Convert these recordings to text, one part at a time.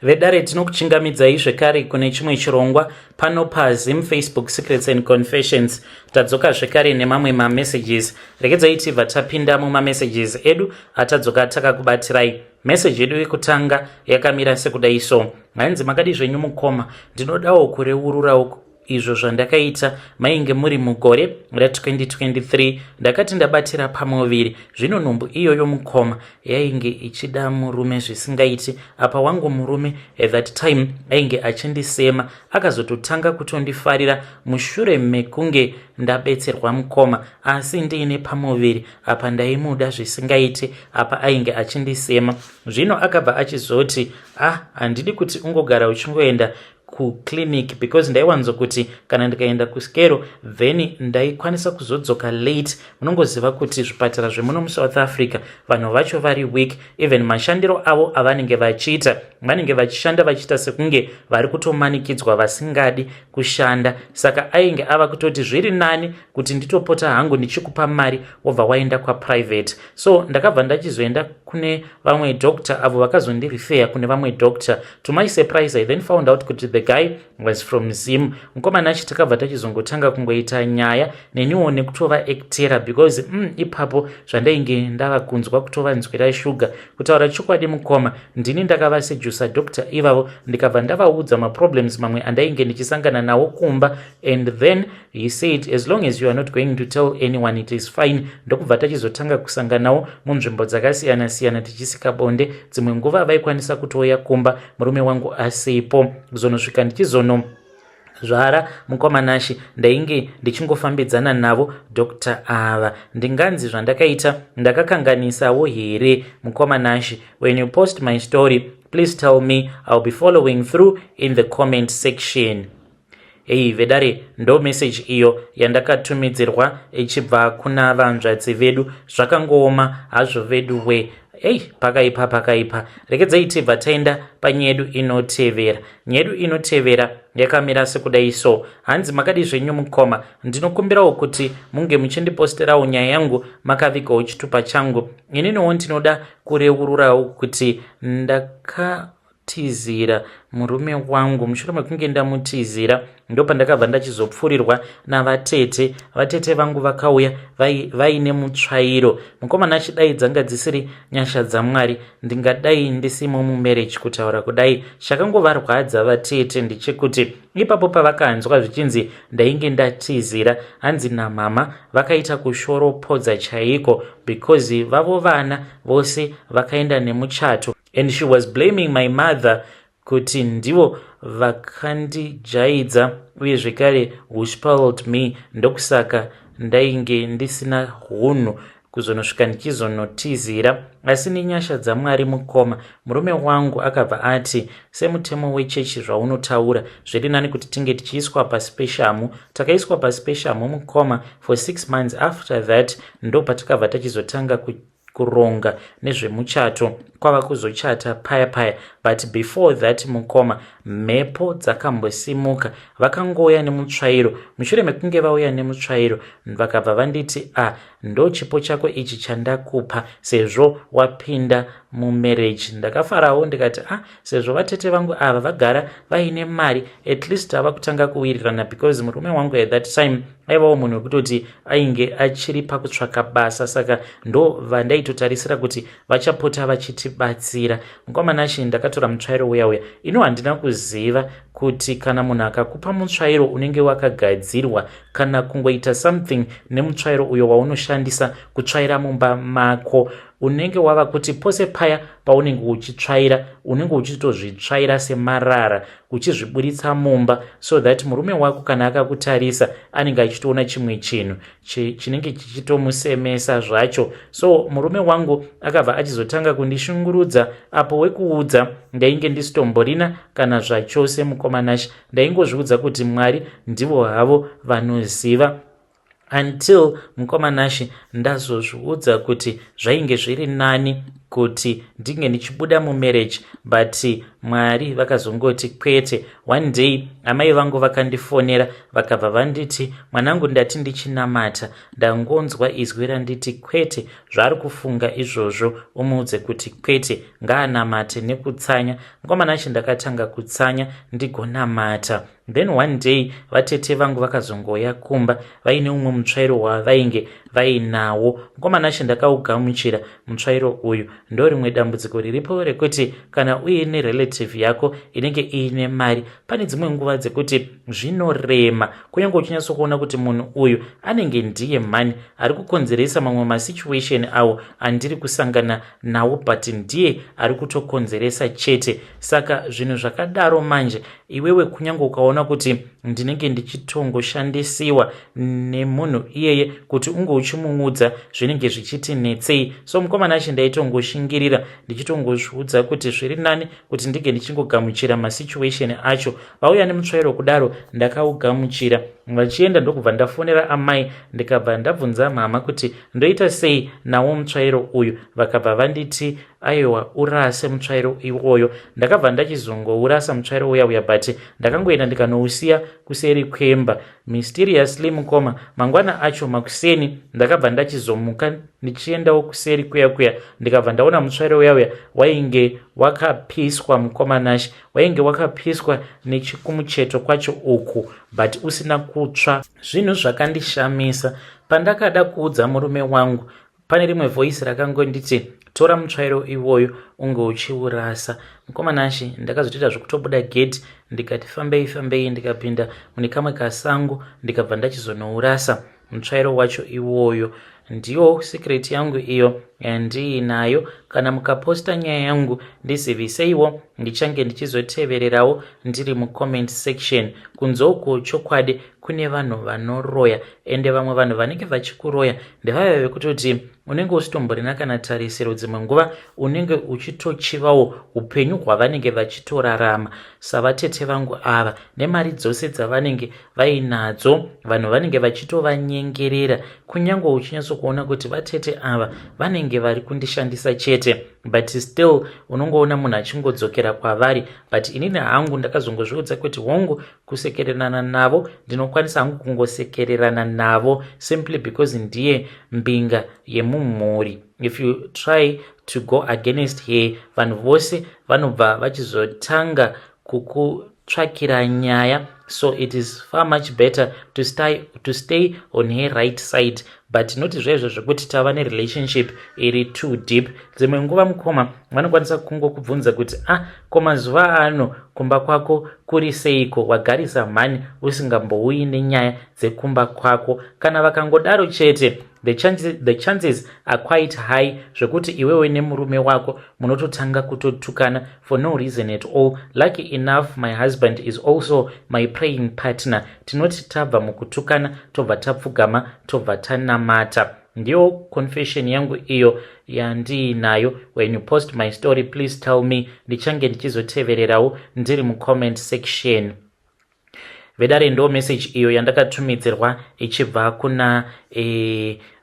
Vedare, tinokuchingamidzai zvekare kune chimwe chirongwa pano paZim Facebook Secrets and Confessions. Tadzoka zvekare nemamwe mamessages. Regedzai tibva tapinda mumamessages edu atadzoka takakubatirai. Meseji yedu yekutanga yakamira sekudai so. Hanzi, "Makadi zvenyu mukoma? Ndinodawo kureururawo izvo zvandakaita mainge muri mugore ra2023. Ndakati ndabatira pamuviri. Zvino nhumbu iyoyo, mukoma, yainge ichida murume zvisingaiti. Apa wangu murume at that time ainge achindisema. Akazototanga kutondifarira mushure mekunge ndabetserwa, mukoma. Asi ndiine pamuviri apa ndaimuda zvisingaiti, apa ainge achindisema. Zvino akabva achizoti, 'Ah, handidi kuti ungogara uchingoenda kuclinic,' because ndaiwanzokuti kana ndikaenda kuskero, then ndaikwanisa kuzodzoka late. Munongoziva kuti zvipatara zvemuno muSouth Africa, vanhu vacho vari weak. Even mashandiro avo avanenge vachiita, vanenge vachishanda vachiita sekunge vari kutomanikidzwa, vasingadi kushanda. Saka ainge ava kutoti zviri nani kuti nditopota hangu ndichikupa mari, wobva waenda kwaprivate. So ndakabva ndachizoenda kune vamwe doctor, avo vakazondirifeya kune vamwe doctor. To my surprise, I then found out kuti the guy was from Zim. Mukomana achi takabva tachizongotanga kungoita nyaya neniwo nekutova actera, because ipapo zvandainge ndava kunzwa kutovanzwira shuga. Kutaura chokwadi, mukoma, ndini ndakavasedusa doctor ivavo, ndikabva ndavaudza maproblems mamwe andainge ndichisangana nawo kumba. And then he said, 'As long as you are not going to tell anyone, it is fine.' Ndokubva tachizotanga kusanganawo munzvimbo dzakasiyana-siyana, tichisika bonde. Dzimwe nguva vaikwanisa kutouya kumba murume wangu asipo. Kuzonosvika ndichizono zvara, mukomanashi, ndainge ndichingofambidzana navo doctor ava. Ndinganzi zvandakaita ndakakanganisawo here, mukomanashi? When you post my story, please tell me. I'll be following through in the comment section." Ei vedare, ndo meseji iyo yandakatumidzirwa ichibva kuna vanzvadzi vedu. Zvakangooma hazvo vedu we. Ei, pakaipa, pakaipa. Rekedzai tibva taenda panyedu inotevera. Nyedu inotevera yakamira sekudai so. Hanzi, "Makadi zvenyu mukoma? Ndinokumbirawo kuti munge muchindiposterawo nyaya yangu makavigawo chitupa changu. Ininiwo ndinoda kureururawo kuti ndakatizira murume wangu. Mushure mekunge ndamutizira, ndopandakabva ndachizopfurirwa navatete. Vatete vangu vakauya vaine mutsvairo. Mukomana, achidai dzanga dzisiri nyasha dzaMwari, ndingadai ndisimo mumarriage. Kutaura kudai, chakangovarwadza vatete ndechekuti ipapo pavakanzwa zvichinzi ndainge ndatizira, hanzi namama vakaita kushoropodza chaiko, because vavo vana vose vakaenda nemuchato, and she was blaming my mother kuti ndivo vakandijaidza uye zvekare who spoiled me, ndokusaka ndainge ndisina hunhu kuzonosvika ndichizonotizira. Asi nenyasha dzaMwari, mukoma, murume wangu akabva ati semutemo wechechi zvaunotaura, zviri nani kuti tinge tichiiswa pasi peshamu. Takaiswa pasi peshamu, mukoma, for 6 months. After that ndo patakabva tachizotanga kuronga nezvemuchato, kwava kuzochata paya paya. But before that, mukoma, mhepo dzakambosimuka. Vakangouya nemutsvairo. Mushure mekunge vauya nemutsvairo, vakabva vanditi, 'A ah, ndo chipo chako ichi chandakupa sezvo wapinda mumarriage.' Ndakafarawo, ndikati, 'Ah, sezvo vatete vangu ava vagara vaine mari, at least ava kutanga kuwirirana,' because murume wangu at that time aivawo munhu wekutoti ainge achiri pakutsvaka basa, saka ndo vandaitotarisira kuti vachapota vachitibatsira. Mukomanashi, ndakatora mutsvairo uya uya. Ino handina kuziva kuti kana munhu akakupa mutsvairo unenge wakagadzirwa, kana kungoita something nemutsvairo uyo waunoshandisa kutsvaira mumba mako, unenge wava kuti pose paya paunenge uchitsvaira, unenge uchitozvitsvaira semarara, uchizviburitsa mumba, so that murume wako kana akakutarisa anenge achitoona chimwe chinhu chinenge chichitomusemesa zvacho. So murume wangu akabva achizotanga kundishungurudza. Apo wekuudza ndainge ndisitomborina kana zvachose, mukomanashi. Ndaingozviudza kuti Mwari ndivo havo vanoziva, until, mukomanashi, ndazozviudza kuti zvainge zviri nani." Kuti ndinge ndichibuda mumarriage, but Mwari vakazongoti kwete. One day amai vangu vakandifonera, vakabva vanditi, "Mwanangu, ndati ndichinamata, ndangonzwa izwi randiti kwete, zvaari kufunga izvozvo umuudze kuti kwete, ngaanamate nekutsanya." Mukomana achi, ndakatanga kutsanya ndigonamata. Then one day vatete vangu vakazongoya kumba vaine umwe mutsvairo wavainge vainawo. Mukomana achi, ndakaugamuchira mutsvairo uyu. Ndo rimwe dambudziko riripo rekuti kana uine relative yako inenge iine mari, pane dzimwe nguva dzekuti zvinorema, kunyange uchinyatsokuona kuti munhu uyu anenge ndiye mhani ari kukonzeresa mamwe masituation awo andiri kusangana nawo, but ndiye ari kutokonzeresa chete. Saka zvinhu zvakadaro manje, iwewe kunyange ukaona kuti ndinenge ndichitongoshandisiwa nemunhu iyeye, kuti unge uchimuudza zvinenge zvichiti netsei. So mukomana achi, ndaitongoshingirira ndichitongozviudza kuti zviri nani kuti ndinge ndichingogamuchira masituation acho. Vauya nemutsvairo kudaro, ndakaugamuchira. Vachienda, ndokubva ndafonera amai, ndikabva ndabvunza mama kuti ndoita sei nawo mutsvairo uyu. Vakabva vanditi, "Aiwa, urase mutsvairo iwoyo." Ndakabva ndachizongourasa mutsvairo uya uya, but ndakangoenda ndikanousiya kuseri kwemba. Mysteriously, mukoma, mangwana acho makuseni ndakabva ndachizomuka ndichiendawo kuseri kuya kuya, ndikabva ndaona mutsvairo uya uya wainge wakapiswa. Mukoma Nashi, wainge wakapiswa nechikumucheto kwacho uku, but usina kutsva. Zvinhu zvakandishamisa. Pandakada kuudza murume wangu, pane rimwe voice rakangonditi, "Tora mutsvairo iwoyo unge uchiurasa." Mukoma Nashi, ndakazotoita zvekutobuda gate, ndikati fambei fambei, ndikapinda mune kamwe kasango, ndikabva ndachizonourasa mutsvairo wacho iwoyo. Ndiyo secret yangu iyo yandiinayo. Kana mukaposta nyaya yangu, ndiziviseiwo, ndichange ndichizotevererawo ndiri mucomment section. Kunze uko chokwadi kune vanhu vanoroya, ende vamwe vanhu vanenge vachikuroya ndevaya vekutoti unenge usitomborina kana tarisiro. Dzimwe nguva unenge uchitochivawo upenyu hwavanenge vachitorarama, savatete vangu ava, nemari dzose dzavanenge vainadzo, vanhu vanenge vachitovanyengerera. Kunyange uchinyatsokuona kuti vatete ava vanenge vari kundishandisa chete, but still unongoona munhu achingodzokera kwavari. But inini hangu ndakazongozviudza kuti hongu, kusekererana navo ndinokwanisa hangu kungosekererana navo, simply because ndiye mbinga yemumhuri. If you try to go against her, vanhu vose vanobva vachizotanga kukutsvakira nyaya. So it is far much better to stay on her right side, but not zvezvo zvekuti tava nerelationship iri too deep. Dzimwe nguva, mukoma, vanokwanisa kungokubvunza kuti, "Ah, ko mazuva ano kumba kwako kuri seiko? Wagarisa mhani usingambouyi nenyaya dzekumba kwako." Kana vakangodaro chete, the chances are quite high zvekuti iwewe nemurume wako munototanga kutotukana for no reason at all. Lucky enough, my husband is also my praying partner. Tinoti tabva mukutukana, tobva tapfugama, tobva tanamata. Ndiyo confession yangu iyo yandiinayo. When you post my story, please tell me, ndichange ndichizotevererawo ndiri mucomment section. Vedare, ndo message iyo yandakatumidzirwa ichibva kuna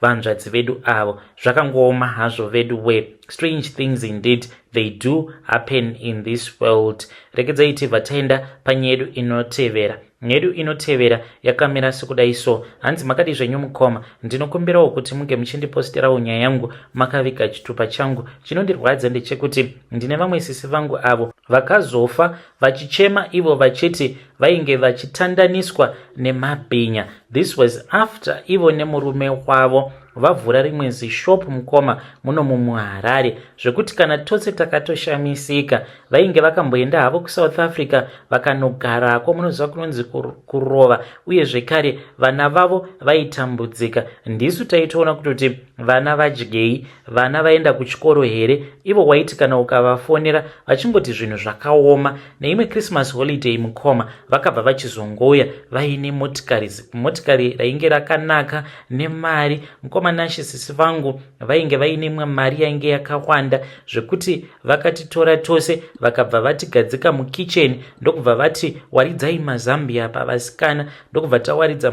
vanzvadzi vedu avo. Zvakangooma hazvo vedu we. Strange things indeed, they do happen in this world. Regedzai tibva taenda panyaya yedu inotevera. Nyedu inotevera yakamira sekudai so. Hanzi, "Makadi zvenyu mukoma? Ndinokumbirawo kuti munge muchindiposterawo nyaya yangu makaviga chitupa changu. Chinondirwadza ndechekuti ndine vamwe sisi vangu avo vakazofa vachichema ivo vachiti vainge vachitandaniswa nemabhinya. This was after ivo nemurume wavo vavhura rimwe zishop, mukoma, muno mumuHarare, zvekuti kana tose takatoshamisika. Vainge vakamboenda havo kuSouth Africa vakanogarako, munoziva kunonzi kurova, uye zvekare vana vavo vaitambudzika. Ndisu taitoona kutoti vana vadyei, vana vaenda kuchikoro here. Ivo waiti kana ukavafonera vachingoti zvinhu zvakaoma. Neimwe Christmas holiday, mukoma, vakabva vachizongoya vaine motikari, motikari rainge rakanaka nemari. Mukoma Nashi, sisi vangu vainge vaine imwe mari yainge yakawanda zvekuti vakatitora tose, vakabva vatigadzika mukicheni, ndokubva vati, 'Waridzai mazambia pavasikana.' Ndokubva tawaridza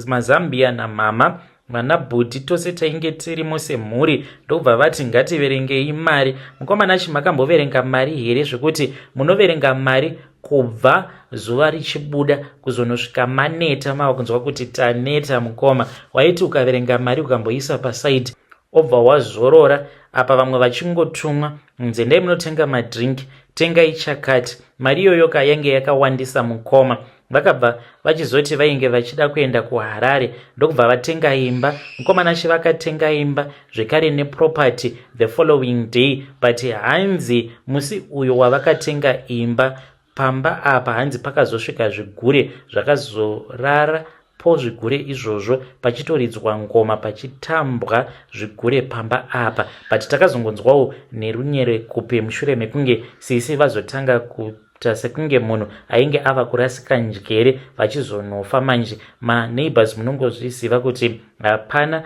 mazambia namama. Vana bhuti tose tainge tirimo semhuri ndokubva vati ngativerengei mari. Mukoma Nashi, makamboverenga mari here zvekuti munoverenga mari kubva zuva richibuda kuzonosvika maneta, mava kunzwa kuti taneta? Mukoma, waiti ukaverenga mari ukamboisa pasaidi, obva wazorora. Apa vamwe vachingotumwa nzendai munotenga madrink, tengai chakati. Mari iyoyo ka yange yakawandisa, mukoma. Vakabva vachizoti vainge vachida kuenda kuHarare, ndokubva vatenga imba. Mukoma Nashi, vakatenga imba zvekare neproperty the following day, but hanzi musi uyo wavakatenga imba, pamba apa hanzi pakazosvika zvigure zvakazorara po. Zvigure izvozvo pachitoridzwa ngoma, pachitambwa zvigure pamba apa. But takazongonzwawo nerunyerekupe mushure mekunge sisi vazotanga kuita sekunge munhu ainge ava kurasika njere, vachizonofa. Manje maneighbors, munongozviziva kuti hapana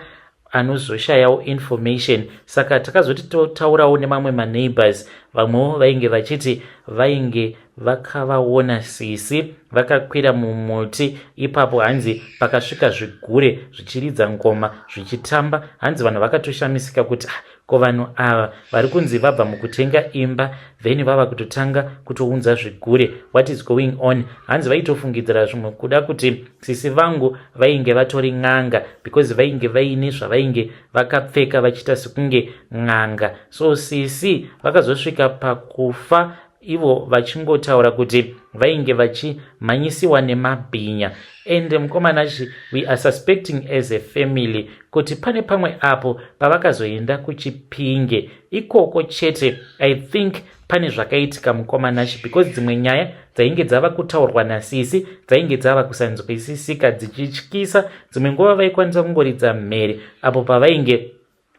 anozoshayawo information, saka takazoti totaurawo nemamwe maneighbors. Vamwewo vainge vachiti vainge vakavaona sisi vakakwira mumuti ipapo, hanzi pakasvika zvigure zvichiridza ngoma, zvichitamba. Hanzi vanhu vakatoshamisika kuti, ah, ko vanhu ava vari kunzi vabva mukutenga imba, then vava kutotanga kutounza zvigure, what is going on? Hanzi vaitofungidzira zvimwe kuda kuti sisi vangu vainge vatori n'anga, because vainge vaine zvavainge vakapfeka vachiita sekunge n'anga. So sisi vakazosvika pakufa ivo vachingotaura kuti vainge vachimhanyisiwa nemabhinya. And mukoma Nashi, we are suspecting as a family kuti pane pamwe apo pavakazoenda kuChipinge ikoko chete. I think pane zvakaitika, mukoma Nashi, because dzimwe nyaya dzainge dzava kutaurwa nasisi dzainge dzava kusanzwisisika, dzichityisa. Dzimwe nguva vaikwanisa kungoridza mhere apo pavainge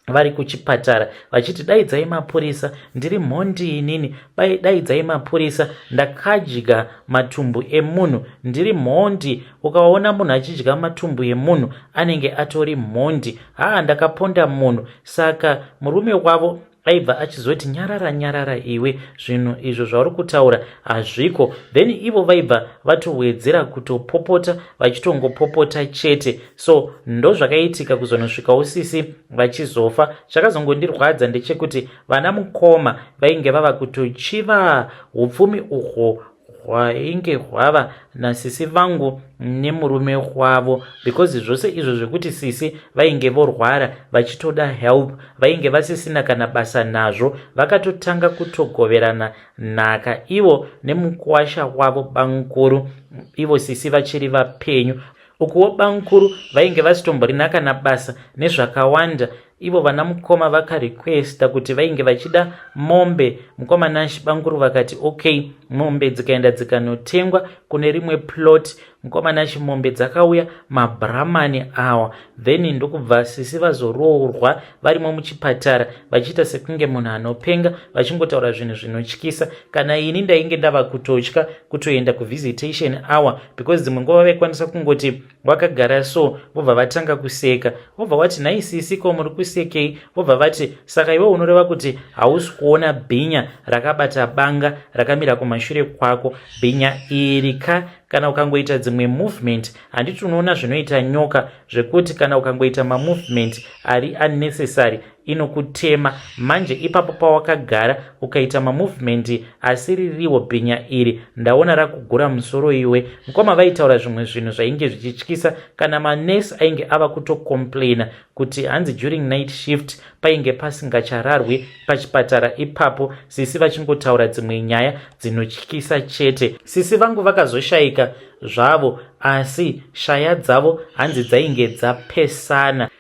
vari kuchipatara vachiti, "Daidzai mapurisa, ndiri mhondi inini. Daidzai mapurisa, ndakadya matumbu emunhu, ndiri mhondi." Ukaona munhu achidya matumbu emunhu, anenge atori mhondi. "Haa, ndakaponda munhu." Saka murume wavo aibva achizoti, "Nyarara, nyarara iwe, zvinhu izvo zvauri kutaura hazviko." Then ivo vaibva vatowedzera kutopopota, vachitongopopota chete. So ndo zvakaitika kuzonosvikawo sisi vachizofa. Chakazongondirwadza ndechekuti vana mukoma vainge vava kutochiva upfumi uhwo hwainge hwava nasisi vangu nemurume wavo, because zvose izvo zvekuti sisi vainge vorwara vachitoda help, vainge vasisina kana basa nazvo. Vakatotanga kutogoverana nhaka ivo nemukwasha wavo bamukuru, ivo sisi vachiri vapenyu. Ukuwo bamukuru vainge vasitomborina kana basa nezvakawanda. Ivo vana mukoma vakarequesta kuti vainge vachida mombe. Mukoma Nashi, bamukuru vakati okay, mombe dzikaenda dzikanotengwa kune rimwe plot. Mukoma Nashi, mombe dzakauya, maBrahman awa. Then ndokubva sisi vazoroorwa varimo muchipatara, vachiita sekunge munhu anopenga, vachingotaura zvinhu zvinotyisa. Kana ini ndainge ndava kutotya kutoenda kuvisitation hour, because dzimwe nguva vaikwanisa kungoti wakagara so, vobva vatanga kuseka. Vobva wati, "Nhai sisi, ko muri kusekei?" Vobva vati, "Saka iwe unoreva kuti hausi kuona bhinya rakabata banga rakamira kumashure kwako? Bhinya iri ka, kana ukangoita dzimwe movement, handiti unoona zvinoita nyoka, zvekuti kana ukangoita mamovement ari unnecessary inokutema? Manje ipapo pawakagara, ukaita mamovement asiririwo, bhinya iri ndaona rakugura musoro iwe." Mukoma, vaitaura zvimwe zvinhu zvainge zvichityisa. Kana manesi ainge ava kutocomplaina kuti hanzi during night shift painge pasingachararwi pachipatara ipapo, sisi vachingotaura dzimwe nyaya dzinotyisa chete. Sisi vangu vakazoshayika zvavo, asi shaya dzavo hanzi dzainge dzapesana.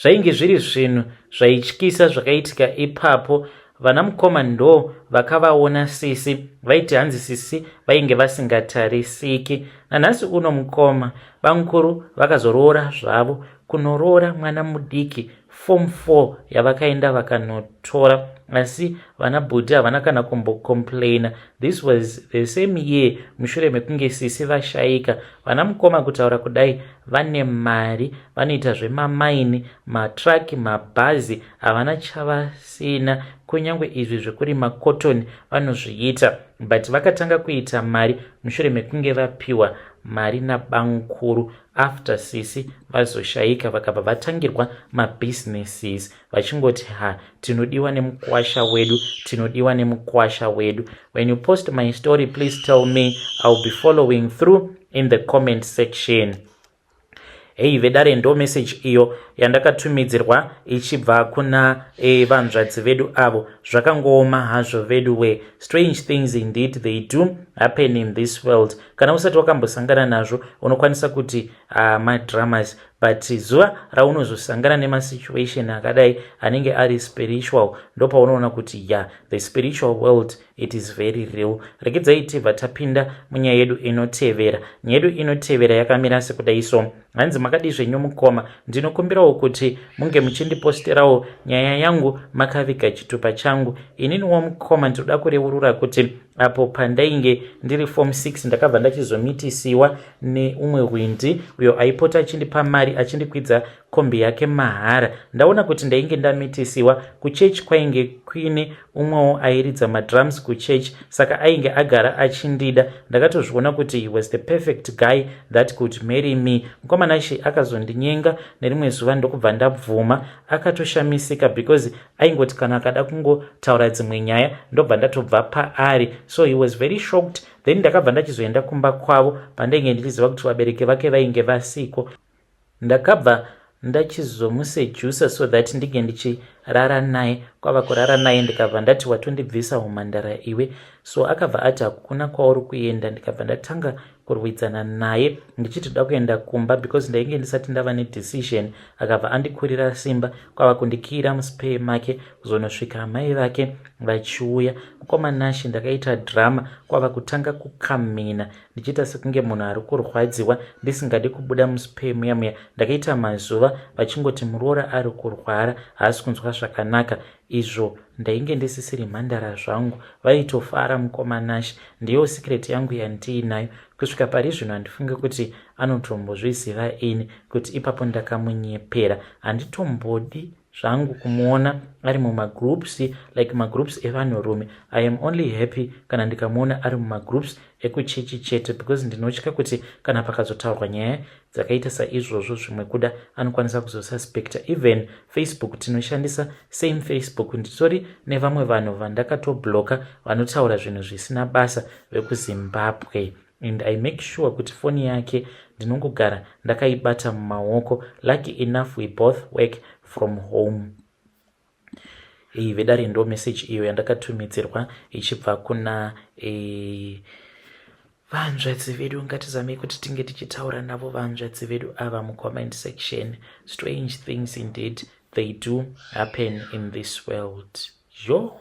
Zvainge zviri zvinhu zvaityisa zvakaitika ipapo. Vana mukoma ndo vakavaona sisi, vaiti hanzi sisi vainge vasingatarisiki. Nanhasi uno, mukoma, bamukuru vakazoroora zvavo, kunoroora mwana mudiki, form 4 yavakaenda vakanotora, asi vana bhudhi havana kana kumbocomplaina. This was the same year mushure mekunge sisi vashayika. Vana mukoma, kutaura kudai, vane mari, vanoita zvemamaini, matraki, mabhazi, havana chavasina. Kunyange izvi zvekurima cotton vanozviita, but vakatanga kuita mari mushure mekunge vapiwa mari nabamukuru after sisi vazoshaika, vakabva vatangirwa mabusinesses vachingoti, "Ha, tinodiwa nemukwasha wedu, tinodiwa nemukwasha wedu." When you post my story, please tell me. I will be following through in the comment section. Hei vedare, ndo message iyo yandakatumidzirwa ichibva kuna vanzvadzi vedu avo. Zvakangooma hazvo vedu we. Strange things indeed, they do happen in this world. Kana usati wakambosangana nazvo, unokwanisa kuti madramas, but zuva raunozosangana nemasituation akadai anenge ari spiritual, ndopaunoona kuti ya, the spiritual world, it is very real. Regedzai tibva tapinda munyaya yedu inotevera. Nyaya yedu inotevera yakamira sekudai so. Hanzi, "Makadi zvenyu mukoma? Ndinokumbirawo kuti munge muchindiposterawo nyaya yangu makaviga chitupa changu. Ininiwo mukoma, ndinoda kureurura kuti apo pandainge ndiri form 6, ndakabva ndachizomitisiwa neumwe hwindi uyo aipota achindipa mari, achindikwidza kombi yake mahara. Ndaona kuti ndainge ndamitisiwa, kuchechi kwainge kuine umwewo airidza madrums kuchechi, saka ainge agara achindida. Ndakatozviona kuti he was the perfect guy that could marry me. Mukomana akazondinyenga nerimwe zuva, ndokubva ndabvuma. Akatoshamisika because aingoti kana akada kungotaura dzimwe nyaya, ndobva ndatobva paari, so he was very shocked. Then ndakabva ndachizoenda kumba kwavo pandainge ndichiziva kuti vabereki vake vainge vasiko. Ndakabva ndachizomusedusa so that ndinge ndichirara naye. Kwava kurara naye, ndikabva ndati, 'Watondibvisa umhandara iwe.' So akabva ati, 'Hakuna kwauri kuenda.' Ndikabva ndatanga kurwidzana naye ndichiti da kuenda kumba because ndainge ndisati ndava nedecision. Akabva andikurira simba, kwava kundikiyira muspare make kuzonosvika amai vake vachiuya. Mukoma Nashe, ndakaita drama, kwava kutanga kukamhina ndichiita sekunge munhu ari kurwadziwa, ndisingadi kubuda muspare muya muya. Ndakaita mazuva vachingoti muroora ari kurwara, haasi kunzwa zvakanaka, izvo ndainge ndisisiri mhandara zvangu. Vaitofara. Mukoma Nashe, ndiyo secret yangu yandiinayo kusvika pari zvino. Handifunge kuti anotombozviziva ini kuti ipapo ndakamunyepera. Handitombodi zvangu kumuona ari mumagroups, like magroups evanhurume. I am only happy kana ndikamuona ari mumagroups ekuchechi chete, because ndinotya kuti kana pakazotaurwa nyaya dzakaita saizvozvo, zvimwe kuda anokwanisa kuzosuspecta. Even Facebook, tinoshandisa same Facebook. Nditori nevamwe vanhu vandakatobloka vanotaura zvinhu zvisina basa vekuZimbabwe, and I make sure kuti foni yake ndinongogara ndakaibata mumaoko. Lucky enough, we both work from home." Iyi vedare, ndo message iyo yandakatumidzirwa ichibva kuna vanzvadzi vedu. Ngatizamei kuti tinge tichitaura navo vanzvadzi vedu ava mucomment section. Strange things indeed, they do happen in this world. Yo.